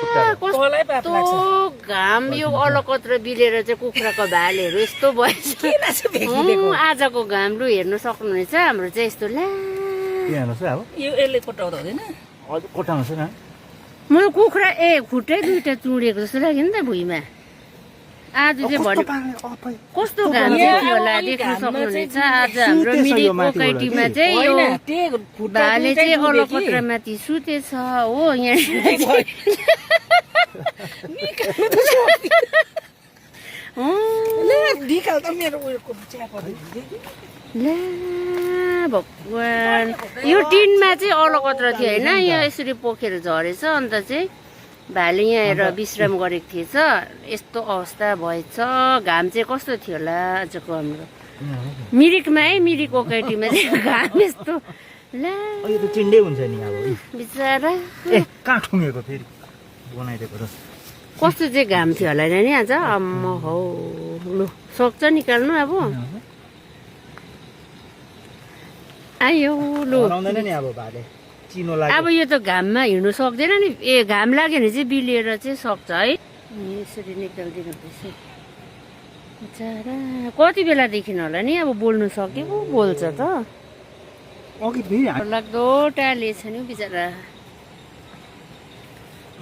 कस्तो घाम यो अलकत्र बिलेर चाहिँ कुखुराको भालेहरू यस्तो भएछ आजको घाम लु हेर्नु सक्नुहुनेछ हाम्रो चाहिँ यस्तो ला म कुखुरा खुट्टै दुइटा चुडेको जस्तो लाग्यो नि त भुइँमा आज चाहिँ भने कस्तो घाम थियो होला देख्न सक्नुहुनेछ आज हाम्रो मिरिकको कैटीमा चाहिँ यो भाले चाहिँ अलकत्रामाथि सुतेछ हो यहाँ ला भगवान यो टिनमा चाहिँ अलकत्र थियो होइन यहाँ यसरी पोखेर झरेछ अन्त चाहिँ भाले यहाँ आएर विश्राम गरेको थिएछ यस्तो अवस्था भएछ घाम चाहिँ कस्तो थियो होला आजको हाम्रो मिरिकमा है मिरिकको कैटीमा चाहिँ घाम यस्तो ला चिन्डे हुन्छ नि अब बिचरा कहाँ ठुङ्गेको फेरि बनाइदिएको र कस्तो चाहिँ घाम थियो होला नि आज अम्म हौ लु सक्छ निकाल्नु अब आयो लु नि अब भाले चिनो लाग्यो अब यो त घाममा हिँड्नु सक्दैन नि घाम लाग्यो भने चाहिँ बिलिएर चाहिँ सक्छ है यसरी निकालिदिनु पर्छ बिचरा कति बेलादेखि होला नि अब बोल्नु सकेको बोल्छ त अघि फेरि लाग्दो टालेछ नि बिचरा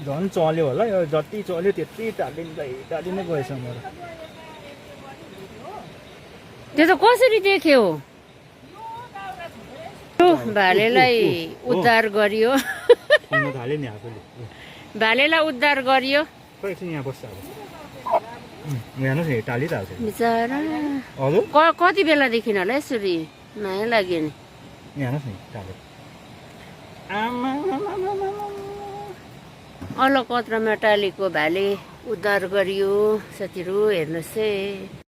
झन् चल्यो होला यो जति चल्यो त्यति टालिँदै गएछ मेरो त्यो त कसरी देख्यो भालेलाई उद्धार गरियो थाल्यो नि आफूले भालेलाई उद्धार गरियो यहाँ बस्छ अब हेर्नुहोस् न टाली त हाल्छ बिचरा हजुर कति बेलादेखि होला यसरी माया लाग्यो नि हेर्नुहोस् न टाल्यो आमा अलकत्रामा टालेको भाले उद्धार गरियो साथीहरू हेर्नुहोस् है